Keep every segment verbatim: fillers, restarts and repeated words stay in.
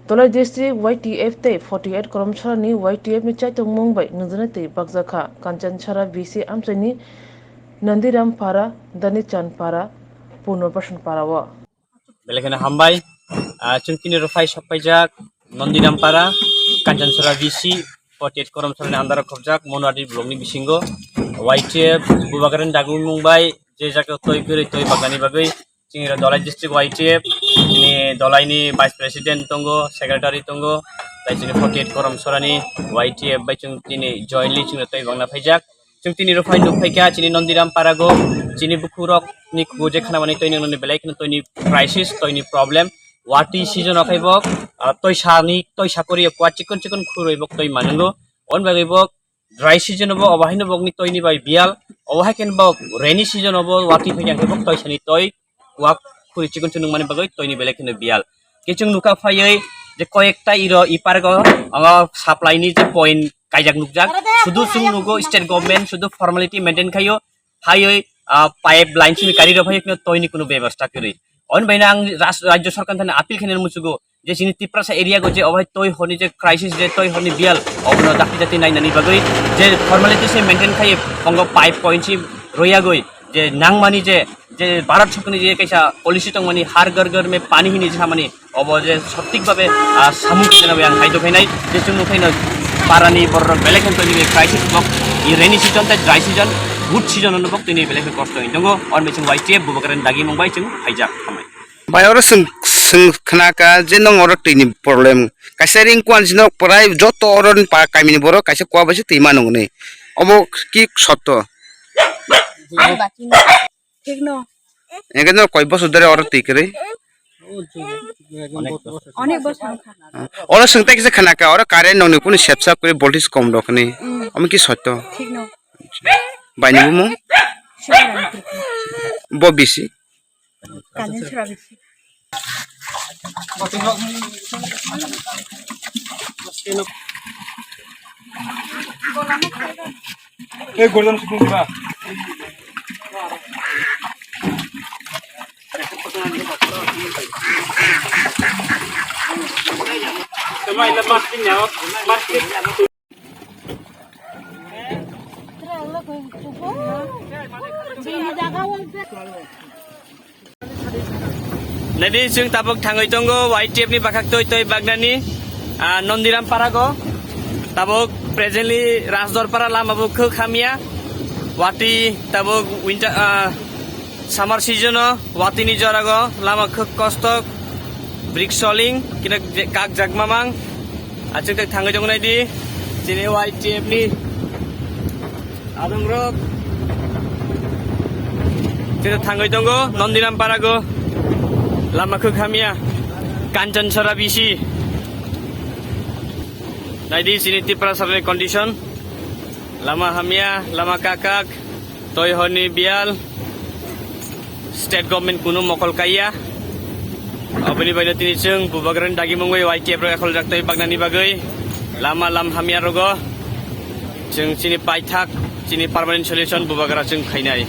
Dholai District Y T F tei forty eight Koromsarani Y T F ni chaitokmung bai nwngjani twi bakjakha Kanchanchara V C amchaini Nandiram Para, Danichand Para, Purnobasan Para o. Belai kheno hambai. Ah, chwng tini rwphai sokpaijak Nandiram Para, Kanchanchara V C, forty eight Koromsarani under o khobjak Monwadi block ni bisingo Y T F Bubagrani dagimung bai je jaga twi kwrwi twi baknani bagwi chini Dholai District Y T F, chini Dholai ni Vice President tongo, Secretary tongo, tai chini forty eight Koromsarani Y T F bai chwng tini jointly chwng twi bakna phaijak. Chwng tini rwphai nukphaikha chini Nandiram Parago, chini bukhurok ni kugo je khanamani twi nwngnani belai kheno twi ni crisis, twi ni problem. Watwi season o khai bok, ah, twi sani, twi sakori kwa chikon chikon khurwi bok twi manungo. On bagwi bok dry season o bo obo haino bokni twi ni bai biyal, obo hai khe bok rainy season o bo watwi phai khe bok twi sani twi kwak khuri chikon chunung mani bagwi twi ni belai kheno biyal. Kichung nukha phaiwi je koyekta iro i park o, amo supply ni je point kaijak nukjak, sudu chwng nugo state government sudu formality maintain khaio, phaiwi, ah, pipeline simi kari rw phaiwi kheno twi ni kunu bebostha kwrwi. On baino ang ras-, rajyo sarkar thani appeal khainani muchugo, je chini Tiprasa area go je obo hai twi horni je crisis, je twi horni biyal, obono dakti dakti nainani bagwi je formality se maintain khai, bongo pipe point si royagwi je nangmani je, je Bharat sorkarni je kaisa policy tongmani Har Ghar Ghar Mein Pani hini je samani, obo je sothik babe, ah, samung khainani ang kaido khainai, je chwng nukhaino parani borok belai khe twi ni crisis bok, i rainy season tei dry season, good season no bok twi ni belai khe kosto wng tongo, on bising Y T F Bubagrani dagimung bai chwng phaijak hambai. Bai oro swng, swng khna ka je nwng oro twi ni problem. Kaisa ring kuan sino prai joto oro ni pa kami ni borok kaisa kua bai se twi mano hwnwi. Obo ki sotto? Thik no. Engke no koi bosor dare oro twi kwrwi? Onek bosor wngkha. Oro swng tai kisa khna ka oro current nokni kunu sepsa kwrwi voltage kom rok hwnwi. Mm. Omo ki sotto? Thik no. Bai ni bumung? Bo bisi. Kanchanchara bisi. Nadi chwng tabuk thangwi tongo Y T F ni bakhak twi twi baknani, ah, Nandiram Parago. Tabuk presently Rajdor Para lama bo khuk hamya. Watwi tabuk winter, ah, Summer season o watwi ni jora go lama khuk kostok, brick soling, kina je-, kak jak mamang. Achuk tak thangwi tongo nai di, chini Y T F ni adong rok. Chini thangwi tongo Nandiram Para go lama khuk hamya, Kanchanchara bisi. Nai di chini Tiprasa ni condition, lama hamya, lama kakak. Twi horni biyal, state government kunu mokol kaiya. Oboni baino tini chwng Bubagrani dagimung bai Y T F rok ekhol jak twi baknani bagwi lama lam hamya rogo. Chwng chini paithak, chini permanent solution Bubagra chwng khainai.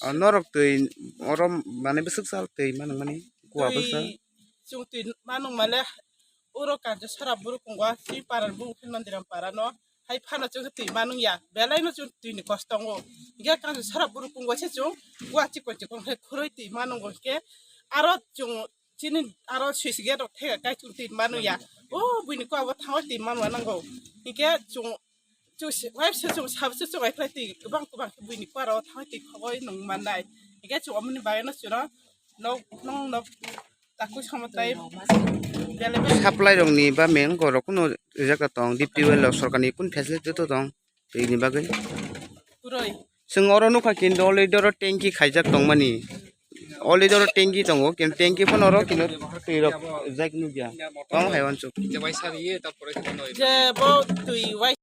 O norok twi oro manwi bwswk sal twi manwng mani kua bwsa. Twi, chwng twi manwng male oro kansa sara buruk kungwa twi para bung khe Mandiram para no hai phano chwng twi manwng ya belai no chwng twi ni kosto tongo. Hinkhe kansa sara buruk kungwa se chwng kua chikon chikon khe khurui twi manwng hinkhe aro chwng chini aro switch gate rok thega kai chwng twi manu ya. O buini kok abo thango twi manma nango. Hinkhe chwng, chwng si-, wife se chwng sabo se chwng ai khlai twi kwbang kwbang khe buini kok aro thango twi khogoi nung mannai. Hinkhe chwng omoni bagwi no chwng no nok, nok, nok takui samo tai bele bele. Supply rok ni ba meng borok kuno rijak tong, deep tubewell rok sorkar ni kun facility to tong? Twi ni bagwi. Puroi. Chwng oro nukha khe already oro tanki khaijak tongmani. Already oro tanki tongo, kintu tanki phano oro kintu twi rok jak nukya. Tong hai uansuk. Je bo twi wai